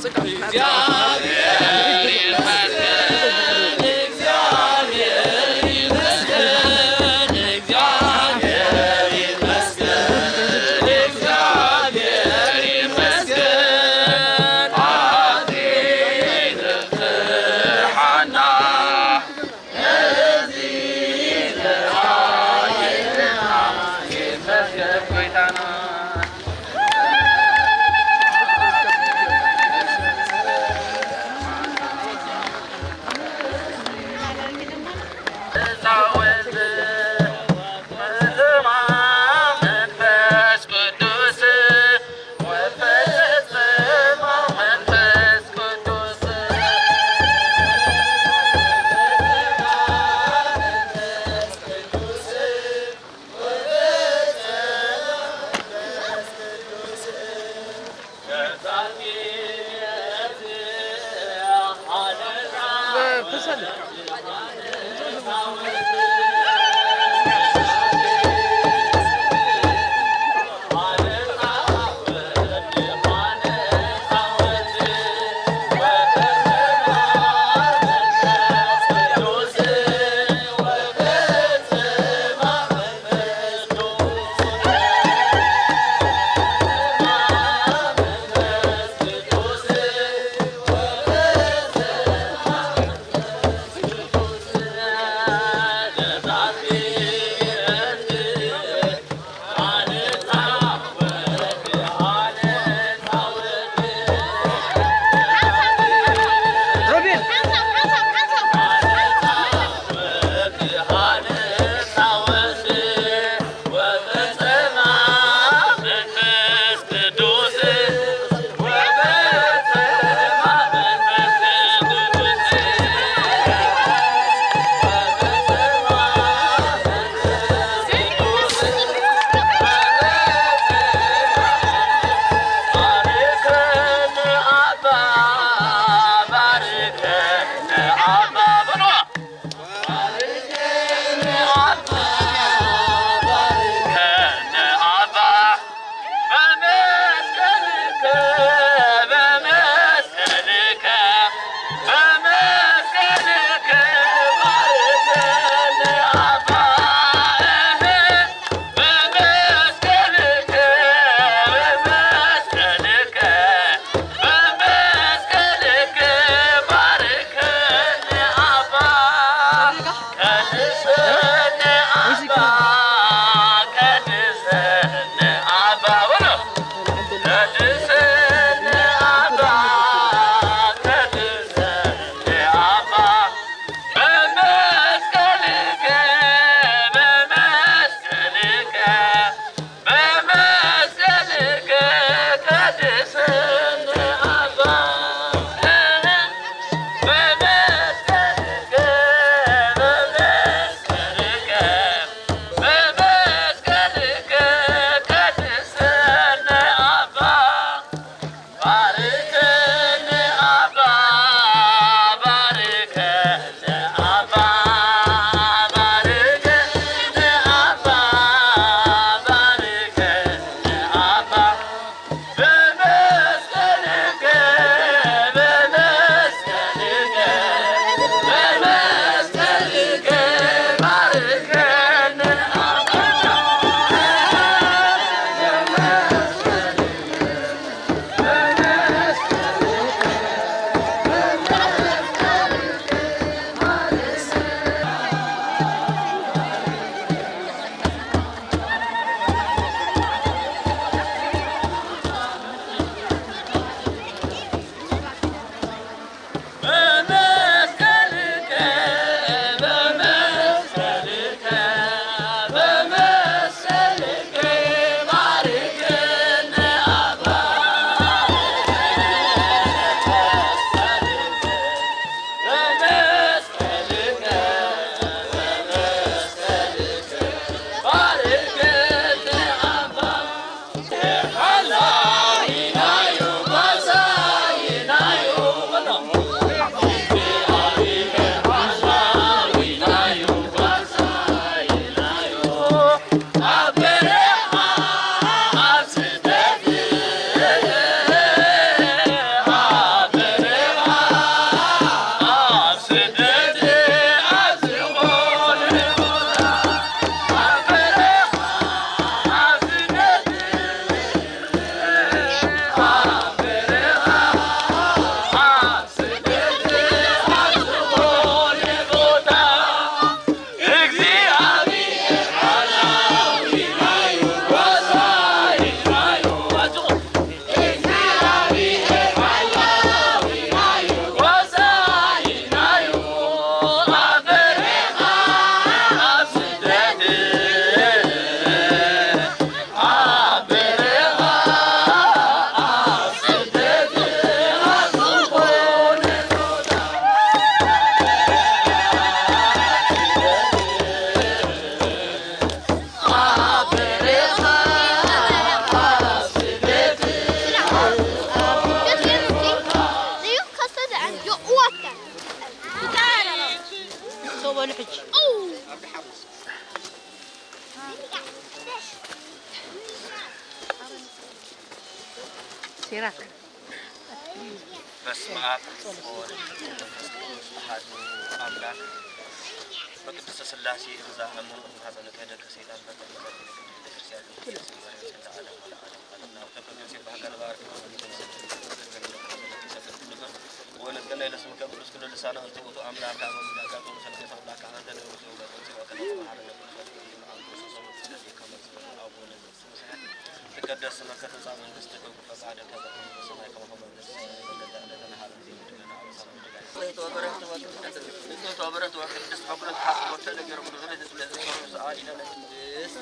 እግዚአብሔር ይመስገን፣ እግዚአብሔር ይመስገን፣ እግዚአብሔር ይመስገን፣ እግዚአብሔር ይመስገን። አዜብ ሐና በስመ አብ ወወልድ ወመንፈስ ቅዱስ አሐዱ አምላክ። በቅድስተ ሥላሴ እዛ እመ ማሕፀነ ከደከ ሰይጣን ፈተነ። ወነትቀናይ ለስምከ ቅዱስ ኩሉ ልሳነ አንተ ውእቱ አምላክ አበ ምድር አጋጥሞ ሰልፌት አምላክ አንተ ንጉሥ ወገጠ ሲወቀለ ተባህረ ነበር። ትቀደስ ስምከ ትምጻእ መንግስትከ ወይኩን ፈቃድከ በከመ በሰማይ ከማሁ በምድር። ሲሳየነ ዘለለ ዕለትነ ሀበነ ሀበነ። ንጽሕት ወበረክት ወቅድስት በኩሉ ተሐስቦተ ለገርኩ ለዘለ ተጽለ ዘሰሩ ሰዓሊ ለነ ቅድስት።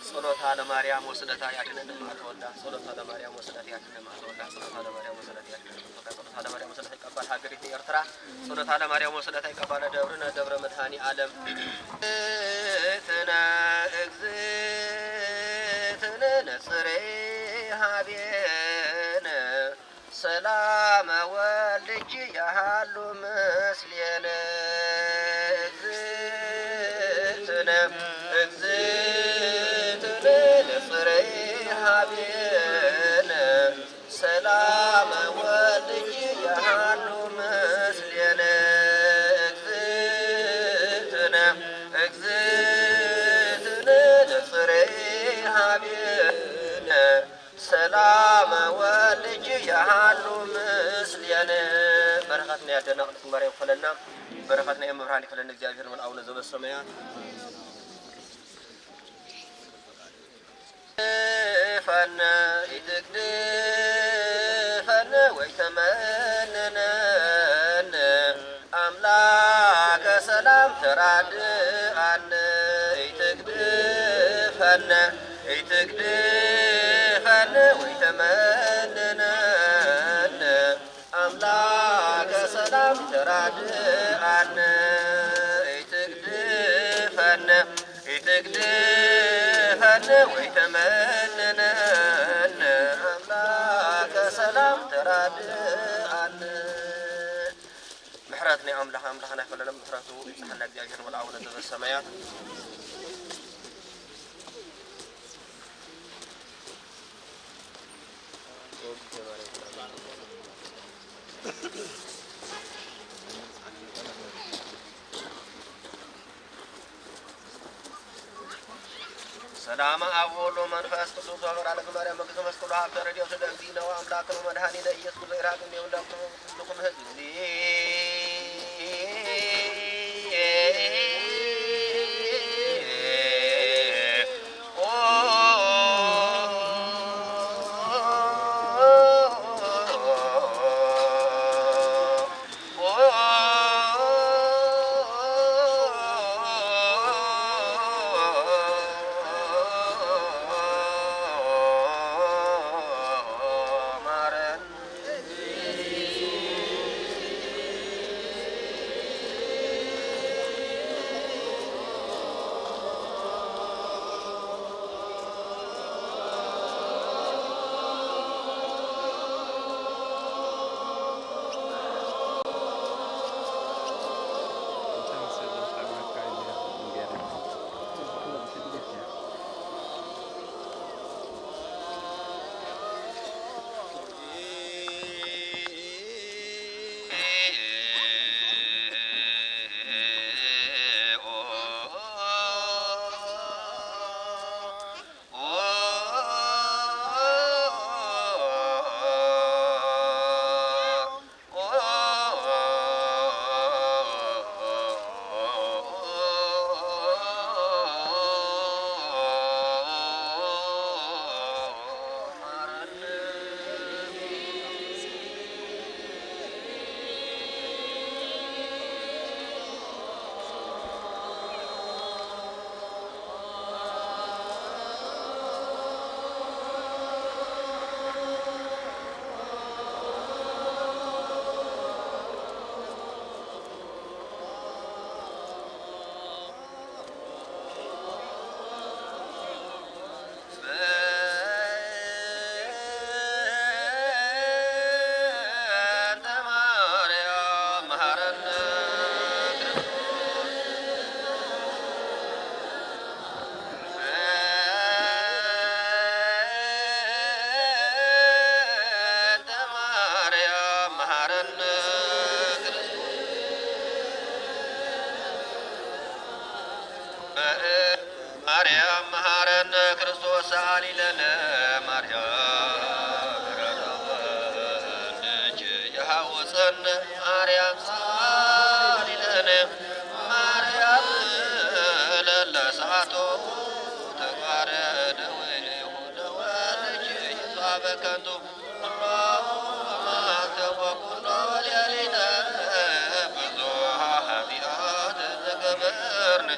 ጸሎታ ለማርያም ወስደታ ያድነን እምአልወዳ። ጸሎታ ለማርያም ወስደታ ያድነን እምአልወዳ። ጸሎታ ለማርያም ወስደታ ያድነን እምአልወዳ። ጸሎታ ለማርያም ወስደታ ይቀባል ሀገሪቱ ኤርትራ። ጸሎታ ለማርያም ወስደታ ይቀባል ደብርነ ደብረ መድኃኔ ዓለም። እግዝእትነ፣ እግዝእትነ ነጽሬ ሀቤነ ሰላመ ወልድኪ ያሃሉ ምስሌነ። እግዝእትነ፣ እግዝእትነ ነጽሬ ሀቤነ ሰላመ ወልድኪ ያሃሉ ምስሌነ። እግዝእትነ፣ እግዝእትነ ነጽሬ ሀቤነ ሰላመ ወልድኪ ያሃሉ ምስሌነ። በረኸት ናይ ኣደና ቅድስት ማርያም ይክፈለና። በረኸት ናይ መምህራን ይክፈለና እግዚኣብሔር ንብል ኣቡነ ዘበሰማያት። ፈነ ኢትግድፈነ ወይተመንነነ አምላከ ሰላም ተራድአነ። ኢትግድፈነ፣ ኢትግድፈነ ወይተመንነነ አምላከ ሰላም ተራድአነ። ኢትግድፈነ፣ ኢትግድፈነ ወይተመንነነ አምላከ ሰላም ተራድአነ። ምሕረት ናይ ኣምላኽ፣ ኣምላኽና ይፈለና፣ ምሕረቱ ይብጽሓና እግዚኣብሔር ንብል ኣቡነ ዘበሰማያት። ሰላም አብ ወወልድ ወመንፈስ ቅዱስ ወበራለ ማርያም መግዝእ መስቀሉ ሀብተ ረድኤቱ ለእግዚእነ ወአምላክነ ወመድኃኒነ ኢየሱስ ዘይራቅ እንዲሁ እንዳኩ ኩልኩም ህዝብ ማርያም መሃረነ ክርስቶስ ሰኣሊ ለነ ማርያም ረዳወን ልጅ የሃውፀን ማርያም ሰኣሊ ለነ ማርያም ለለ ሰዓቶ ተግባረ ደዌ ሁለወ ልጅ ይቷበ ከንቱ ኩሎ መዓልተ ወኩሎ ሌሊተ ብዙሃ ኃጢአት ዝገበርን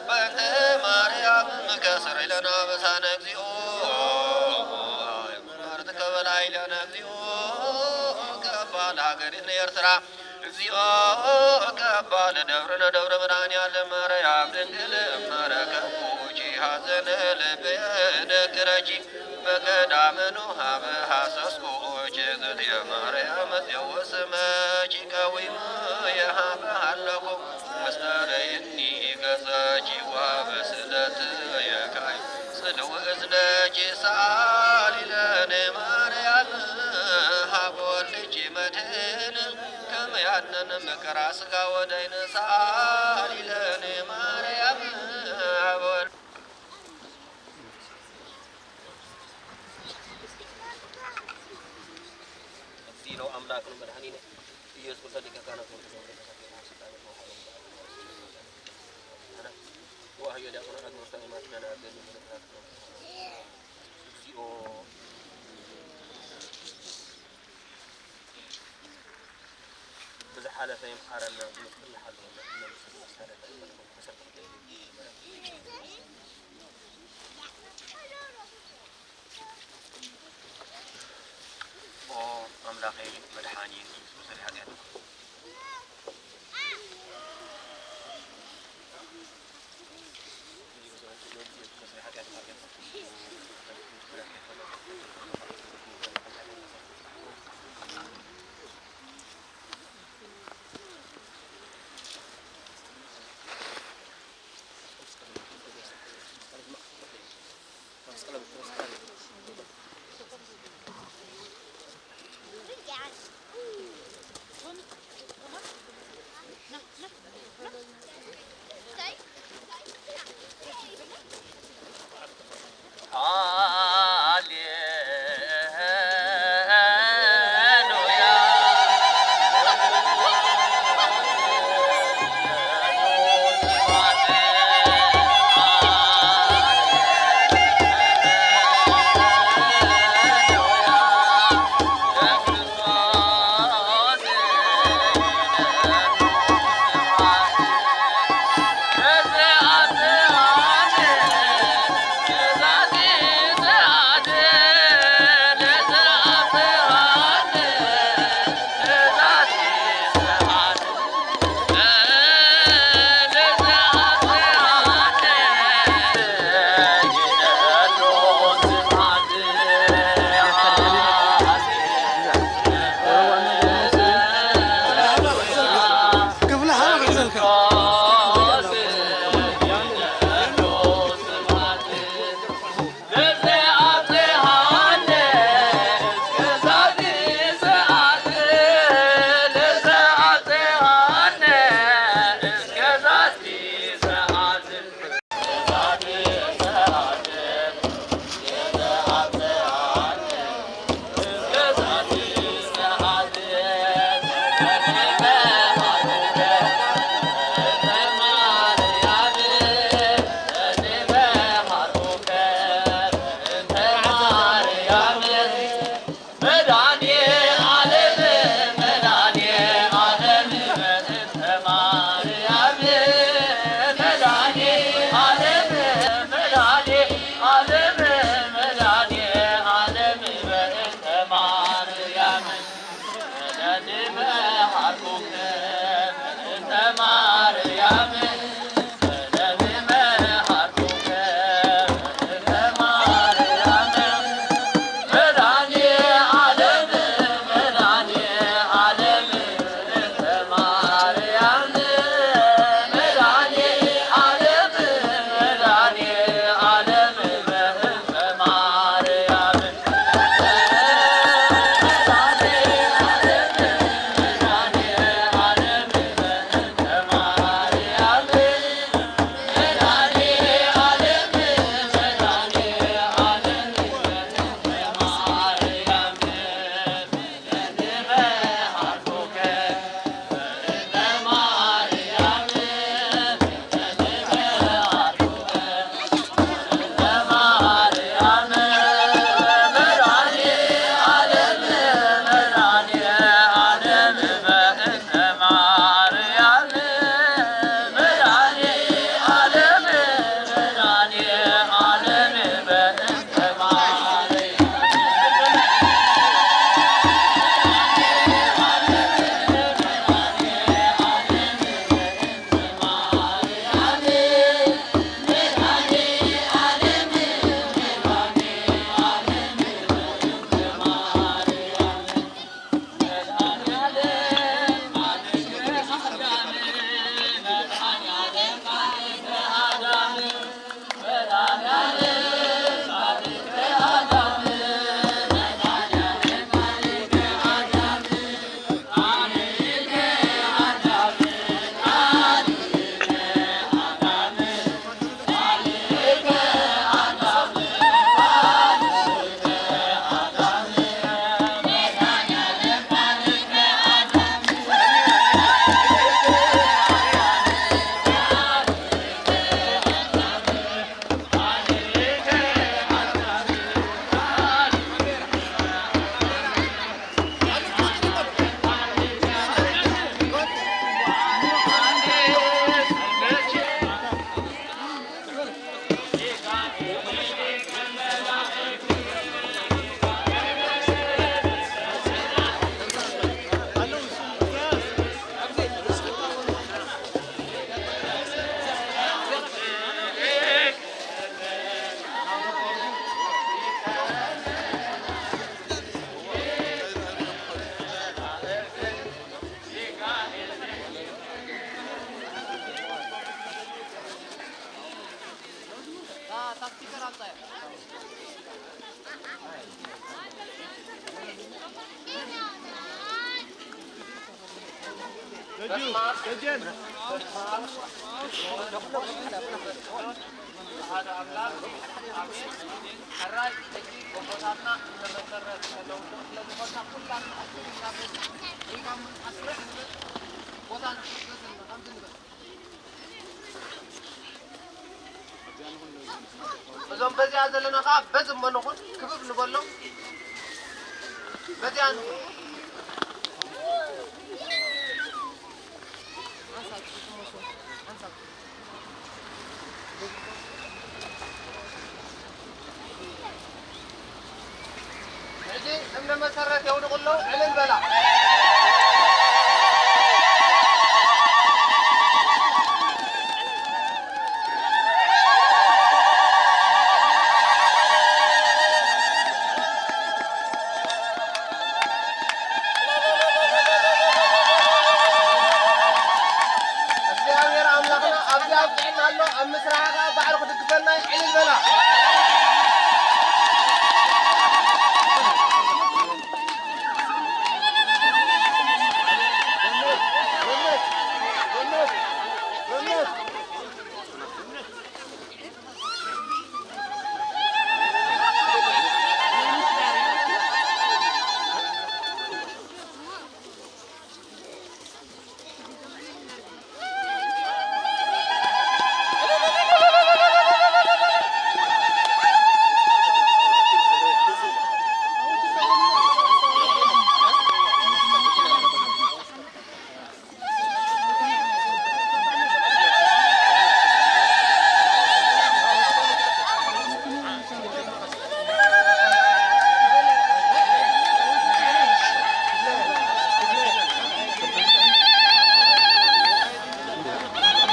በእንተ ማርያም ከስር ኢለና በሳነ እግዚኦ ምሕረት ከበላ ኢለነ እግዚኦ ገባ ለሀገሪትነ ኤርትራ እግዚኦ ገባ ለደብርነ ደብረ ብርሃን ያለ ማርያም ድንግል እመረከቡኪ ሐዘነ ልብ የነግረኪ በገዳመ ኖሃ በሐሰስኩ ኦቼ ዘድየ ማርያም እጽው ስመኪ ቀዊሙ የሃበ ሃለኹ መስተረየኒ ገጸኪ ወሃበ ስእለትየ ካይ ጽልው እዝነኪ ሰኣሊ ለነ ማርያም ሃበ ወልድኪ መድህን ከመ ያድነን መከራ ስጋ ወደይን ሰኣሊ ለነ ማርያም ሃበ ወልድ እግዚእነ ወአምላክነ መድኃኒነ ኢየሱስ ክርስቶስ ሊቀ ካህናት ወልቀ ሰማይ ተሳፊ ስልጣን ተዋህዶ ካህናት ወአህዮ ዲያቆናት አግብርተ እማት ደናግል ምልክታት እግዚኦ ብዝሓለፈ ይምሓረና፣ ዝመጽእ ይሓልወና፣ ብመንግስቲ ዝሓለፈ ይመልሶ፣ ተሰርቶ ኦ ኣምላኸይ መድሓኒ፣ ቁስል ሓጢኣት ታክቲከር ኣምጻዮ። ሓደ ኣምላኽ ኣሜን። ሕራይ ሕጂ ጎቦታትና እነመሰረት ከለዉ ስለ ዝኾንና ኩላትና ኣስር ኢልካ ኢልካ ምን ኣስር ንብል ቦታ ንሕገዝ ከምዚ ንብል። እዞም በዚኣ ዘለና ከዓ በዚ እሞ ንኹን ክብብ ንበሎም። በዚኣ ንኹን። ሕጂ እምነ መሰረት የውድቑ ኣለዉ፣ ዕልል በላ። እግዚኣብሔር ኣምላኽና ኣብዚ ኣብቂዕና ኣሎ። ኣብ ምስራቕ ከዓ ባዕሉ ክድግፈና እዩ። ዕልል በላ።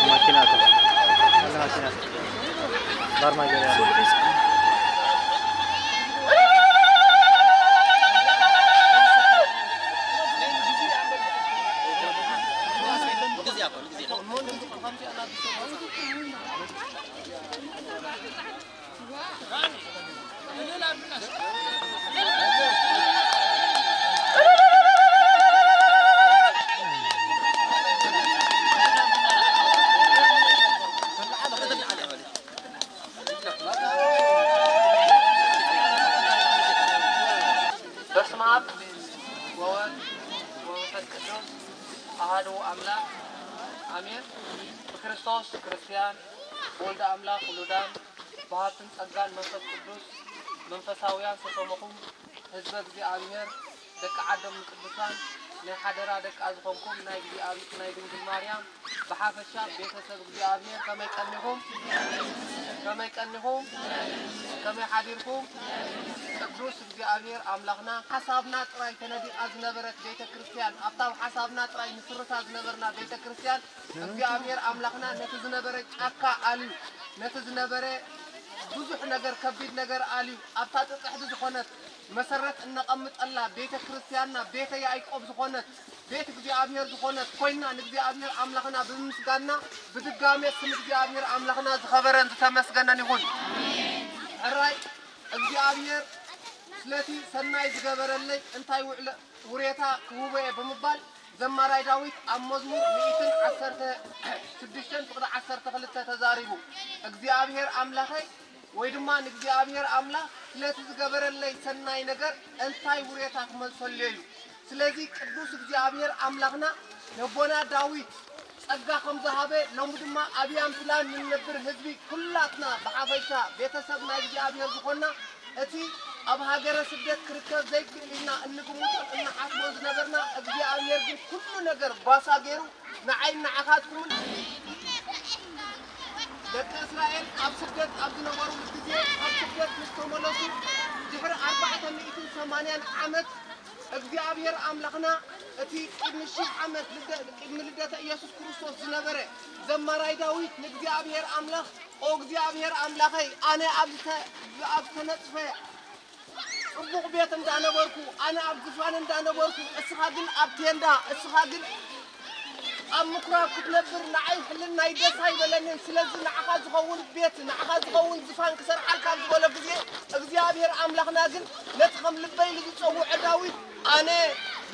ማኪና ማኪና ባርማጌሪያ በስመ አብ ወወልድ ወመንፈስ ቅዱስ አሐዱ አምላክ አሜን። ብክርስቶስ ክርስቲያን፣ ብወልደ ኣምላኽ ውሉዳን፣ ብሃብትን ጸጋን መንፈስ ቅዱስ መንፈሳውያን ዝተሰመኹም ህዝበ እግዚኣብሔር፣ ደቂ ዓዶም ንቅዱሳን፣ ናይ ሓደራ ደቃ ዝኾንኩም ናይ እግዚኣብሔር ናይ ድንግል ማርያም ብሓፈሻ ቤተሰብ እግዚኣብሔር ከመይ ቀኒኹም? ከመይ ቀኒኹም? ከመይ ሓዲርኩም? ቅዱስ እግዚኣብሔር ኣምላኽና ሓሳብና ጥራይ ተነዲቓ ዝነበረት ቤተ ክርስቲያን፣ ኣብታ ኣብ ሓሳብና ጥራይ ንስርታ ዝነበርና ቤተ ክርስቲያን እግዚኣብሔር ኣምላኽና ነቲ ዝነበረ ጫካ ኣልዩ፣ ነቲ ዝነበረ ብዙሕ ነገር፣ ከቢድ ነገር ኣልዩ፣ ኣብታ ጽጽሕቲ ዝኾነት መሰረት እነቐምጠላ ቤተ ክርስቲያንና፣ ቤተ ያዕቆብ ዝኾነት፣ ቤት እግዚኣብሔር ዝኾነት ኮይና፣ ንእግዚኣብሔር ኣምላኽና ብምምስጋንና፣ ብድጋሜ ስም እግዚኣብሔር ኣምላኽና ዝኸበረን ዝተመስገነን ይኹን። ሕራይ እግዚኣብሔር ስለቲ ሰናይ ዝገበረለይ እንታይ ውዕለ ውሬታ ክህቦ እየ ብምባል ዘማራይ ዳዊት ኣብ መዝሙር ሚእትን ዓሰርተ ሽዱሽተን ፍቕዲ ዓሰርተ ክልተ ተዛሪቡ፣ እግዚኣብሔር ኣምላኸይ ወይ ድማ ንእግዚኣብሔር ኣምላኽ ስለቲ ዝገበረለይ ሰናይ ነገር እንታይ ውሬታ ክመልሰሉ እዩ? ስለዚ ቅዱስ እግዚኣብሔር ኣምላኽና ነቦና ዳዊት ጸጋ ከም ዝሃበ፣ ሎሚ ድማ ኣብ ያምፕላን ንነብር ህዝቢ ኩላትና ብሓፈሻ ቤተሰብ ናይ እግዚኣብሔር ዝኾንና፣ እቲ ኣብ ሃገረ ስደት ክርከብ ዘይክእል ኢልና እንግምቶን እንሓስቦን ዝነበርና፣ እግዚኣብሔር ግን ኩሉ ነገር ጓሳ ገይሩ ንዓይን ንዓኻትኩምን ደቂ እስራኤል ኣብ ስደት ኣብ ዝነበሩሉ ግዜ፣ ካብ ስደት ምስ ተመለሱ ድሕሪ ኣርባዕተ ሚእትን ሰማንያን ዓመት እግዚኣብሔር ኣምላኽና እቲ ቅድሚ ሽሕ ዓመት ልደ-፣ ቅድሚ ልደተ ኢየሱስ ክርስቶስ ዝነበረ ዘማራይ ዳዊት ንእግዚኣብሔር ኣምላኽ፣ "ኦ እግዚኣብሔር ኣምላኸይ፣ ኣነ ኣብ ዝተ-፣ ኣብ ዝተነጽፈ ጽቡቕ ቤት እንዳነበርኩ፣ ኣነ ኣብ ዝፋን እንዳነበርኩ፣ እስኻ ግን ኣብ ቴንዳ፣ እስኻ ግን ኣብ ምኩራብ ክትነብር ንዓይ ሕልናይ ደስ ኣይበለንን። ስለዚ ንዓኻ ዝኸውን ቤት፣ ንዓኻ ዝኸውን ዝፋን ክሰርሓልካ ኣብ ዝበሎ ግዜ፣ እግዚኣብሔር ኣምላኽና ግን ነቲ ከም ልበይ ንዝጸውዖ ዳዊት፣ ኣነ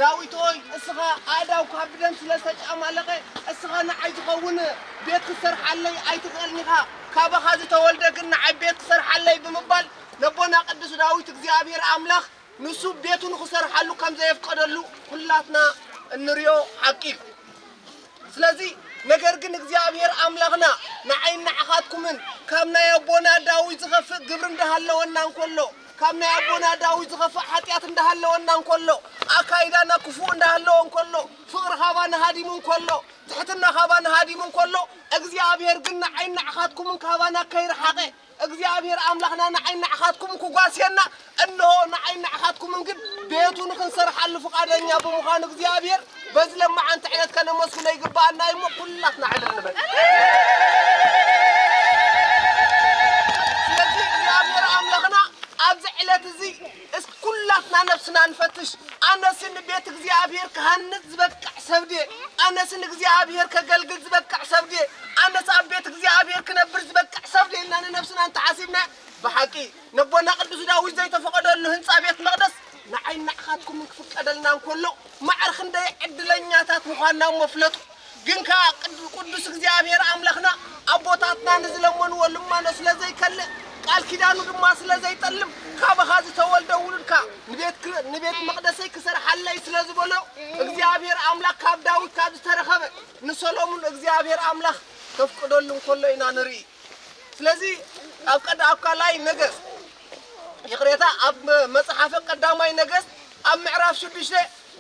ዳዊት ሆይ፣ እስኻ ኣእዳውካ ብደም ስለ ዝተጫማለኸ፣ እስኻ ንዓይ ዝኸውን ቤት ክትሰርሓለይ ኣይትኽእልን ኢኻ። ካባኻ ዝተወልደ ግን ንዓይ ቤት ክሰርሓለይ ብምባል፣ ነቦና ቅዱስ ዳዊት እግዚኣብሔር ኣምላኽ ንሱ ቤቱ ንኽሰርሓሉ ከም ዘየፍቀደሉ ኩላትና እንሪኦ ሓቂ እዩ። ስለዚ ነገር ግን እግዚኣብሔር ኣምላኽና ንዓይን ንዓኻትኩምን ካብ ናይ ኣቦና ዳዊት ዝኸፍእ ግብሪ እንዳሃለወና እንከሎ፣ ካብ ናይ ኣቦና ዳዊት ዝኸፍእ ሓጢኣት እንዳሃለወና እንከሎ፣ ኣካይዳና ክፉእ እንዳሃለወ እንከሎ፣ ፍቕሪ ካባና ሃዲሙ እንከሎ፣ ትሕትና ካባና ሃዲሙ እንከሎ፣ እግዚኣብሔር ግን ንዓይን ንዓኻትኩምን ካባና ከይረሓቐ፣ እግዚኣብሔር ኣምላኽና ንዓይን ንዓኻትኩም ክጓስየና፣ እንሆ ንዓይን ንዓኻትኩምን ግን ቤቱ ንኽንሰርሓሉ ፍቓደኛ ብምዃኑ እግዚኣብሔር በዚ ለማዓንቲ ዕለት ከነመስግኖ ይግብኣና እዩ እሞ ኩላትና ዕልል ንበል። ስለዚ እግዚኣብሔር ኣምላኽና ኣብዚ ዕለት እዚ እስኪ ኩላትና ነብስና ንፈትሽ። ኣነሲ ንቤት እግዚኣብሔር ክሃንጽ ዝበቅዕ ሰብ ድየ? ኣነሲ ንእግዚኣብሔር ከገልግል ዝበቅዕ ሰብ ድየ? ኣነሲ ኣብ ቤት እግዚኣብሔር ክነብር ዝበቅዕ ሰብ ድየ? ኢልና ንነብስና እንተሓሲብና፣ ብሓቂ ነቦና ቅዱስ ዳዊት ዘይተፈቐደሉ ህንጻ ቤት መቕደስ ንዓይን ንዓኻትኩምን ክፍቀደልና እንከሎ፣ ማዕረ ክንደይ ዕድለኛታት ምዃንና እሞ ፍለጡ። ግን ከኣ ቅዱ-፣ ቅዱስ እግዚኣብሔር ኣምላኽና ኣቦታትና ንዝለመንዎ ልመኖ ስለ ዘይከልእ፣ ቃል ኪዳኑ ድማ ስለ ዘይጠልም፣ ካባኻ ዝተወልደ ውሉድካ ንቤት ክር-፣ ንቤት መቕደሰይ ክሰርሓለይ ስለ ዝበሎ፣ እግዚኣብሔር ኣምላኽ ካብ ዳዊት ካብ ዝተረኸበ ንሰሎሙን እግዚኣብሔር ኣምላኽ ከፍቅደሉ እንከሎ ኢና ንርኢ። ስለዚ ኣብ ቀዳ-፣ ኣብ ካልኣይ ነገስት፣ ይቕሬታ፣ ኣብ መ-፣ መጽሓፈ ቀዳማይ ነገስት ኣብ ምዕራፍ ሽዱሽተ፣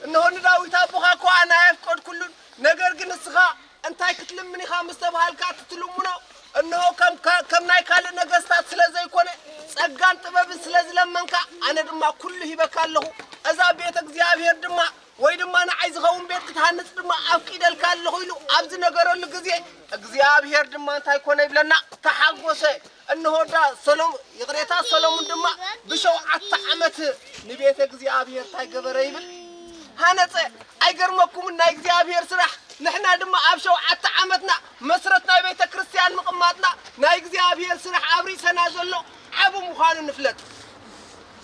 "እንሆ ንዳዊት ኣቦኻ እኮ ኣነ ኣየፍቀድኩሉን፣ ነገር ግን ንስኻ እንታይ ክትልምን ኢኻ ምስ ተባሃልካ እቲ ትልምኖ፣ እንሆ ከም ካ-፣ ከም ናይ ካልእ ነገስታት ስለ ዘይኮነ፣ ጸጋን ጥበብን ስለ ዝለመንካ፣ ኣነ ድማ ኩሉ ሂበካ ኣለኹ። እዛ ቤት እግዚኣብሔር ድማ ወይ ድማ ንዓይ ዝኸውን ቤት ክትሃንጽ ድማ ኣፍቂደልካ ኣለኹ" ኢሉ ኣብ ዝነገረሉ ግዜ፣ እግዚኣብሔር ድማ እንታይ ኮነ ይብለና? ተሓጎሰ። እንሆ ዳ ሰሎም-፣ ይቕሬታ፣ ሰሎሙን ድማ ብሸውዓተ ዓመት ንቤተ እግዚኣብሔር እንታይ ገበረ ይብል? ሃነጸ። ኣይገርመኩምን? ናይ እግዚኣብሔር ስራሕ። ንሕና ድማ ኣብ ሸውዓተ ዓመትና መስረት ናይ ቤተ ክርስቲያን ምቕማጥና ናይ እግዚኣብሔር ስራሕ ኣብ ርእሰና ዘሎ ዓቢ ምዃኑ ንፍለጥ።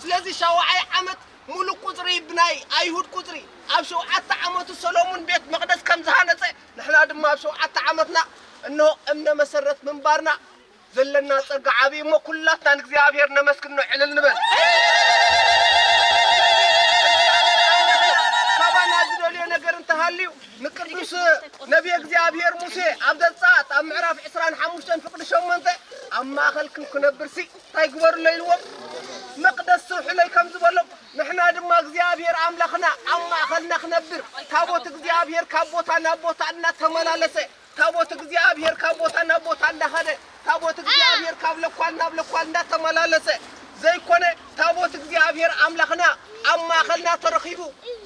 ስለዚ ሻውዓይ ዓመት ሙሉእ ቁጽሪ ብናይ ኣይሁድ ቁጽሪ ኣብ ሸውዓተ ዓመቱ ሰሎሙን ቤት መቕደስ ከም ዝሃነጸ፣ ንሕና ድማ ኣብ ሸውዓተ ዓመትና እንሆ እምነ መሰረት ምንባርና ዘለና ጸጋ ዓቢ እሞ፣ ኩላትና ንእግዚኣብሔር ነመስግኖ፣ ዕልል ንበል። ካባና ዝደልዮ ነገር እንተሃልዩ፣ ንቅዱስ ነቢየ እግዚኣብሔር ሙሴ ኣብ ዘጸኣት ኣብ ምዕራፍ ዕስራን ሓሙሽተን ፍቕዲ ሸሞንተ፣ ኣብ ማእከልኩም ክነብርሲ እንታይ ግበሩለይ ኢልዎም? መቕደስ ስርሑለይ ከም ዝበሎም፣ ንሕና ድማ እግዚኣብሔር ኣምላኽና ኣብ ማእከልና ክነብር፣ ታቦት እግዚኣብሔር ካብ ቦታ ናብ ቦታ እናተመላለሰ፣ ታቦት እግዚኣብሔር ካብ ቦታ ናብ ቦታ እንዳኸደ፣ ታቦት እግዚኣብሔር ካብ ለኳል ናብ ለኳል እንዳተመላለሰ ዘይኮነ፣ ታቦት እግዚኣብሔር ኣምላኽና ኣብ ማእከልና ተረኺቡ፣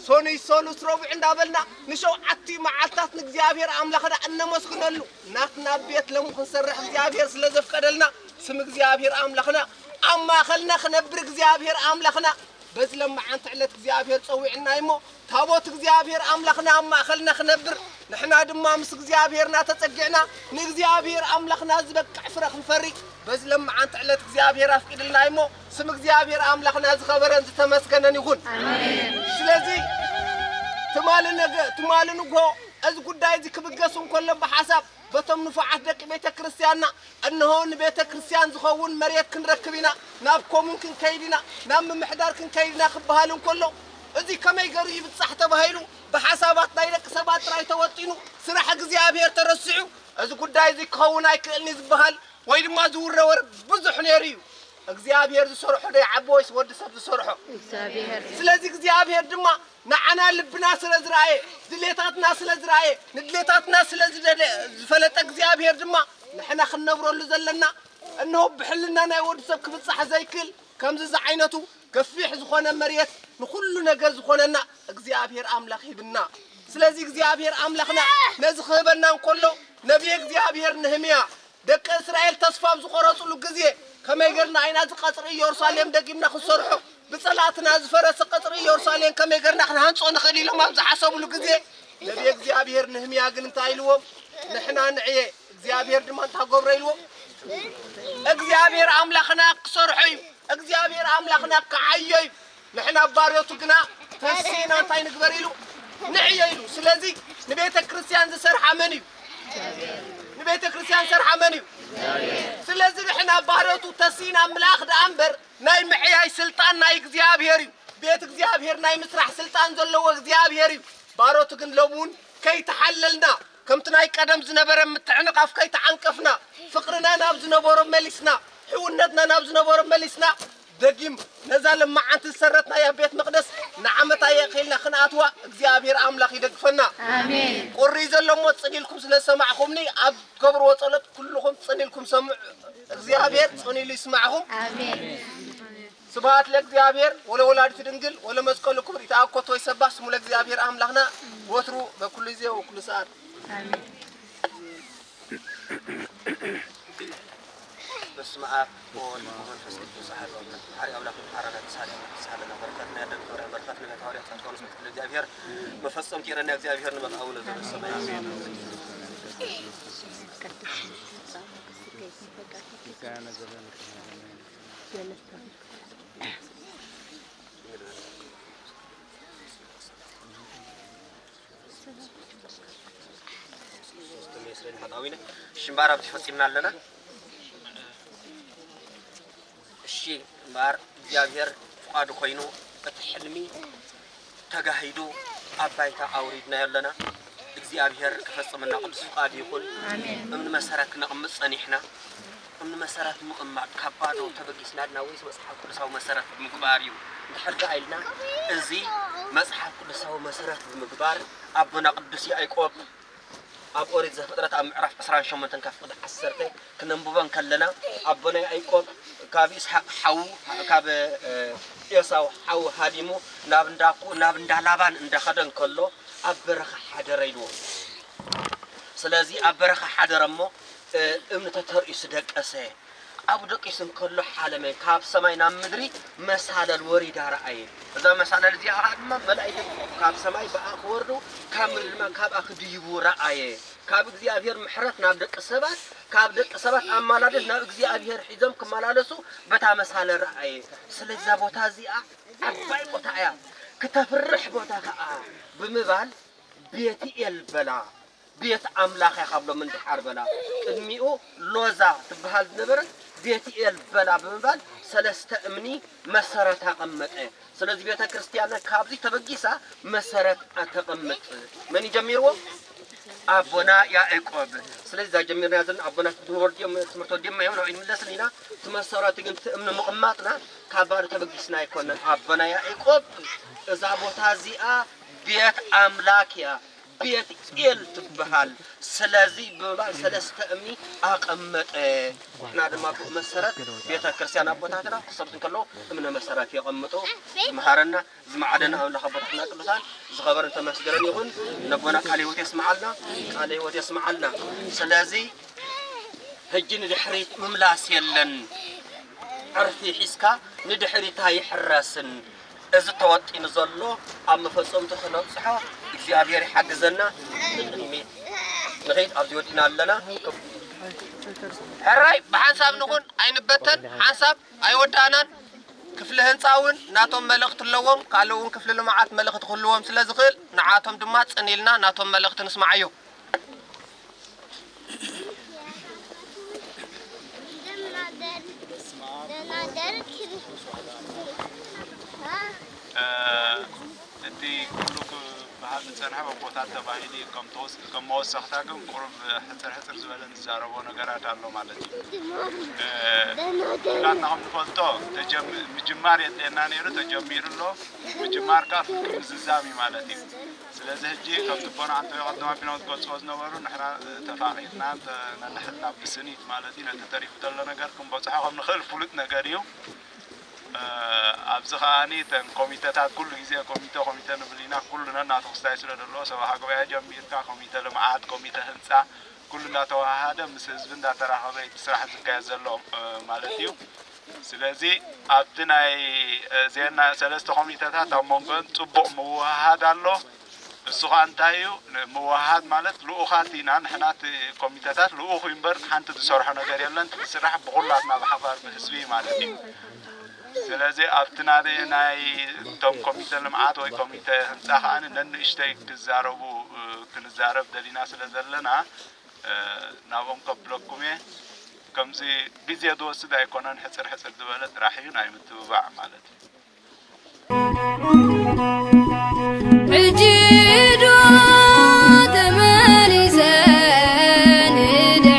ሰኑይ፣ ሰሉስ፣ ረቡዕ እንዳበልና ንሸውዓቲ መዓልታት ንእግዚኣብሔር ኣምላኽና እነመስግነሉ፣ ናትና ቤት ሎሚ ክንሰርሕ እግዚኣብሔር ስለ ዘፍቀደልና፣ ስም እግዚኣብሔር ኣምላኽና ኣብ ማእከልና ክነብር እግዚኣብሔር ኣምላኽና በዚ ለማዓንቲ ዕለት እግዚኣብሔር ጸዊዕና እሞ፣ ታቦት እግዚኣብሔር ኣምላኽና ኣብ ማእከልና ክነብር፣ ንሕና ድማ ምስ እግዚኣብሔርና ተጸጊዕና፣ ንእግዚኣብሔር ኣምላኽና ዝበቅዕ ፍረ ክንፈሪ፣ በዚ ለማዓንቲ ዕለት እግዚኣብሔር ኣፍቂድልና እሞ፣ ስም እግዚኣብሔር ኣምላኽና ዝኸበረን ዝተመስገነን ይኹን። ኣሜን። ስለዚ ትማሊ ነገ-፣ ትማሊ ንግሆ እዚ ጉዳይ እዚ ክብገስ እንከሎ ብሓሳብ በቶም ንፉዓት ደቂ ቤተ ክርስቲያንና፣ "እንሆ ንቤተ ክርስቲያን ዝኸውን መሬት ክንረክብ ኢና፣ ናብ ኮሙን ክንከይድ ኢና፣ ናብ ምምሕዳር ክንከይድ ኢና" ክበሃል እንከሎ፣ እዚ ከመይ ገይሩ ይብጻሕ ተባሂሉ ብሓሳባት ናይ ደቂ ሰባት ጥራይ ተወጢኑ፣ ስራሕ እግዚኣብሔር ተረሲዑ፣ እዚ ጉዳይ እዚ ክኸውን ኣይክእልን እዩ ዝበሃል ወይ ድማ ዝውረወር ብዙሕ ነይሩ እዩ። እግዚኣብሔር ዝሰርሖ ዶ ይዓቢ ወይስ ወዲ ሰብ ዝሰርሖ? እግዚኣብሔር። ስለዚ እግዚኣብሔር ድማ ንዓና ልብና ስለ ዝረኣየ፣ ድሌታትና ስለ ዝረኣየ፣ ንድሌታትና ስለ ዝደለ-፣ ዝፈለጠ እግዚኣብሔር ድማ ንሕና ክንነብረሉ ዘለና፣ እንሆ ብሕልና ናይ ወዲ ሰብ ክብጻሕ ዘይክእል ከምዚ ዝዓይነቱ ገፊሕ ዝኾነ መሬት ንኹሉ ነገር ዝኾነና እግዚኣብሔር ኣምላኽ ሂብና። ስለዚ እግዚኣብሔር ኣምላኽና ነዚ ክህበና እንከሎ ነቢየ እግዚኣብሔር ነህምያ ደቂ እስራኤል ተስፋ ኣብ ዝቖረጹሉ ግዜ፣ "ከመይ ጌርና ኢና እዚ ቀጽሪ ኢየሩሳሌም ደጊምና ክንሰርሖ? ብጸላእትና ዝፈረሰ ቀጽሪ ኢየሩሳሌም ከመይ ጌርና ክንሃንጾ ንኽእል?" ኢሎም ኣብ ዝሓሰብሉ ግዜ፣ ነቢየ እግዚኣብሔር ንህምያ ግን እንታይ ኢልዎም? ንሕና ንዕየ፣ እግዚኣብሔር ድማ እንታይ ገብሮ ኢልዎም? እግዚኣብሔር ኣምላኽና ክሰርሖ እዩ፣ እግዚኣብሔር ኣምላኽና ክዓዮ እዩ። ንሕና ባርዮቱ ግና ተሲእና እንታይ ንግበር ኢሉ? ንዕየ ኢሉ። ስለዚ ንቤተ ክርስቲያን ዝሰርሓ መን እዩ? ንቤተ ክርስቲያን ዝሰርሓ መን እዩ? ስለዚ ንሕና ባርዮቱ ተሲእና ምልኣኽ ደኣ እምበር ናይ ምዕያይ ስልጣን ናይ እግዚኣብሔር እዩ። ቤት እግዚኣብሔር ናይ ምስራሕ ስልጣን ዘለዎ እግዚኣብሔር እዩ። ባሮቱ ግን ሎሚ እውን ከይተሓለልና ከምቲ ናይ ቀደም ዝነበረ ምትዕንቓፍ ከይተዓንቀፍና ፍቕርና ናብ ዝነበሮ መሊስና ሕውነትና ናብ ዝነበሮ መሊስና ደጊም ነዛ ለማዓንቲ ዝሰረትናያ ቤት መቕደስ ንዓመታ የእኺልና ክንኣትዋ እግዚኣብሔር ኣምላኽ ይደግፈና። ኣሜን። ቁሪ ዘለሞ ጽን ኢልኩም ስለ ዝሰማዕኹምኒ ኣብ ገብርዎ ጸሎት ኩልኹም ጽን ኢልኩም ሰምዑ። እግዚኣብሔር ጽን ኢሉ ይስማዕኹም። ኣሜን። ስብሐት ለእግዚኣብሔር ወለወላዲቱ ድንግል ወለመስቀሉ ክቡር። ኢተአኮቶ ይሰባሕ ስሙ ለእግዚኣብሔር ኣምላኽና ወትሩ በኩሉ ግዜ ወኩሉ ሰዓት። ኣሜን። በስመ አብ ወወልድ ወመንፈስ ቅዱስ አሐዱ አምላክ። ሐሪ አምላክ ሐረና ተሳለ ተሳለና በረከትና ያደርግ ሐዋርያ በረከት ነቢያት ሐዋርያት ጻድቃን ወሰማዕት ለእግዚኣብሔር መፈጸም ጌረና እግዚአብሔር ንበል አቡነ ዘበሰማይ። እሺ፣ እምበኣር ኣብዚ ፈጺምና ኣለና። እሺ፣ እምበኣር እግዚኣብሔር ፍቓዱ ኮይኑ እቲ ሕልሚ ተጋሂዱ ኣብ ባይታ ኣውሪድናዮ ኣለና። እግዚኣብሔር ክፈጽመና ቅዱስ ፍቓዱ ይኹን። ኣሜን። እምኒ መሰረት ክነቕምጥ ጸኒሕና። እምኒ መሰረት ምቕማጥ ካብ ባዶ ተበጊስና ድና ወይስ መጽሓፍ ቅዱሳዊ መሰረት ብምግባር እዩ? እንድሕር ደኣ ኢልና፣ እዚ መጽሓፍ ቅዱሳዊ መሰረት ብምግባር ኣቦና ቅዱስ ያዕቆብ ኣብ ኦሪት ዘፍጥረት ኣብ ምዕራፍ ዕስራን ሸሞንተን ካብ ፍቕዲ ዓሰርተ ክነንብቦ እንከለና፣ ኣቦና ያዕቆብ ካብ ይስሐቅ ሓዉ፣ ካብ፣ እ፣ ኤሳው ሓዉ ሃዲሙ ናብ እንዳኩ-፣ ናብ እንዳ ላባን እንዳኸደ እንከሎ ኣብ በረኻ ሓደረ ኢልዎ። ስለዚ ኣብ በረኻ ሓደረ እሞ፣ እ፣ እምኒ ተተርኢሱ ደቀሰ። ኣብኡ ደቂሱ እንከሎ ሓለመ፣ ካብ ሰማይ ናብ ምድሪ መሳለል ወሪዳ ረኣየ። እዛ መሳለል እዚኣ ኸዓ ድማ መላእክት ካብ ሰማይ ብኣ ክወርዱ፣ ካብ ምድሪ ድማ ካብኣ ክድይቡ ረኣየ። ካብ እግዚኣብሔር ምሕረት ናብ ደቂ ሰባት፣ ካብ ደቂ ሰባት ኣማላደት ናብ እግዚኣብሔር ሒዞም ክመላለሱ በታ መሳለል ረኣየ። ስለዚ እዛ ቦታ እዚኣ ዓባይ ቦታ እያ፣ ክተፍርሕ ቦታ ኸዓ ብምባል ቤትኤል በላ። ቤት ኣምላኽ እያ ካብ ሎም እንድሓር በላ። ቅድሚኡ ሎዛ ትበሃል ዝነበረት ቤትኤል በላ ብምባል ሰለስተ እምኒ መሰረት ኣቐመጠ። ስለዚ ቤተ ክርስቲያን ካብዚ ተበጊሳ መሰረት ኣተቐምጥ። መን እዩ ጀሚርዎ? ኣቦና ያዕቆብ። ስለዚ እዛ ጀሚርና ዘለና ኣቦና ትምህርቲ ወዲኦም፣ ትምህርቲ ወዲኦም እዮም፣ ንዕኡ ንምለስን ኢና። እቲ መሰረቱ ግን እቲ እምኒ ምቕማጥና ካብ ባዶ ተበጊስና ኣይኮነን። ኣቦና ያዕቆብ እዛ ቦታ እዚኣ ቤት ኣምላክ እያ። ቤት ኤል ትበሃል። ስለዚ ብምባል ሰለስተ እምኒ ኣቐመጠ። ንሕና ድማ ብኡ መሰረት ቤተ ክርስቲያን ኣቦታትና ክሰርቱ እንከለዉ እምነ መሰረት የቐምጡ። ዝመሃረና ዝመዓደና ኣምላኽ ኣቦታትና ቅዱሳን ዝኸበረን ተመስገነን ይኹን። ነቦና ቃለ ህይወት የስምዓልና፣ ቃለ ህይወት የስምዓልና። ስለዚ ሕጂ ንድሕሪት ምምላስ የለን። ዕርፊ ሒዝካ ንድሕሪት ኣይሕረስን። እዚ ተወጢኑ ዘሎ ኣብ መፈጸምቱ ክነብጽሖ እግዚኣብሔር ይሓግዘና። ንቕድሚት ንኸይድ ኣብዚ ወዲእና ኣለና። ሕራይ ብሓንሳብ ንኹን ኣይንበተን፣ ሓንሳብ ኣይወዳእናን። ክፍሊ ህንፃ እውን ናቶም መልእኽቲ ኣለዎም፣ ካልእ እውን ክፍሊ ልምዓት መልእኽቲ ክህልዎም ስለ ዝኽእል ንዓቶም ድማ ጽን ኢልና ናቶም መልእኽቲ ንስምዓዮ። እ፣ እቲ ኩሉ ክበሃል ዝጸንሐ ኣቦታት ተባሂሉ እዩ። ከም ተወስ-፣ ከም መወሰኽታ ግን ቁሩብ ሕጽር ሕጽር ዝበለ ንዛረቦ ነገራት ኣሎ ማለት እዩ። እ፣ ኩላትና ከም ንፈልጦ ተጀም-፣ ምጅማር የድልየና ነይሩ፣ ተጀሚሩ ኣሎ። ምጅማር ከኣ ፍርቂ ምዝዛም እዩ ማለት እዩ። ስለዚ ሕጂ ከምቲ ኣቦና ኣንቶንዮ ቀደም ኣቢሎም ዝገልጽዎ ዝነበሩ፣ ንሕና ተፋቒርና፣ እንተ-፣ ነንሕድና ብስኒት ማለት እዩ፣ ነቲ ተሪፉ ዘሎ ነገር ክንበጽሖ ከም ንኽእል ፍሉጥ ነገር እዩ። እ፣ ኣብዚ ከኣኒ እተን ኮሚተታት ኩሉ ግዜ ኮሚተ፣ ኮሚተ ንብል ኢና። ኩሉ ነናቱ ክስታይ ስለ ዘለዎ፣ ሰበኻ ጉባኤ ጀሚርካ፣ ኮሚተ ልምዓት፣ ኮሚተ ህንጻ፣ ኩሉ እንዳተወሃሃደ ምስ ህዝቢ እንዳተራኸበ እቲ ስራሕ ዝካየድ ዘሎ፣ እ፣ ማለት እዩ። ስለዚ ኣብቲ ናይ፣ እ፣ ዜና ሰለስተ ኮሚተታት ኣብ መንጎን ጽቡቕ ምውህሃድ ኣሎ። እሱ ኸዓ እንታይ እዩ? ምውሃሃድ ማለት ልኡኻት ኢና ንሕና፣ እቲ ኮሚተታት ልኡኽ እዩ እምበር ሓንቲ ዝሰርሖ ነገር የለን። እቲ ዝስራሕ ብኹላትና ብሓባር ብህዝቢ ማለት እዩ። ስለዚ ኣብቲ ናደ ናይ እቶም ኮሚተ ልምዓት ወይ ኮሚተ ህንፃ ኸዓ ነንእሽተይ ክዛረቡ ክንዛረብ ደሊና ስለ ዘለና ናብኦም ከብለኩም እየ። ከምዚ ግዜ ዝወስድ ኣይኮነን፣ ሕፅር ሕፅር ዝበለ ጥራሕ እዩ ናይ ምትብባዕ ማለት እዩ። ሕጂ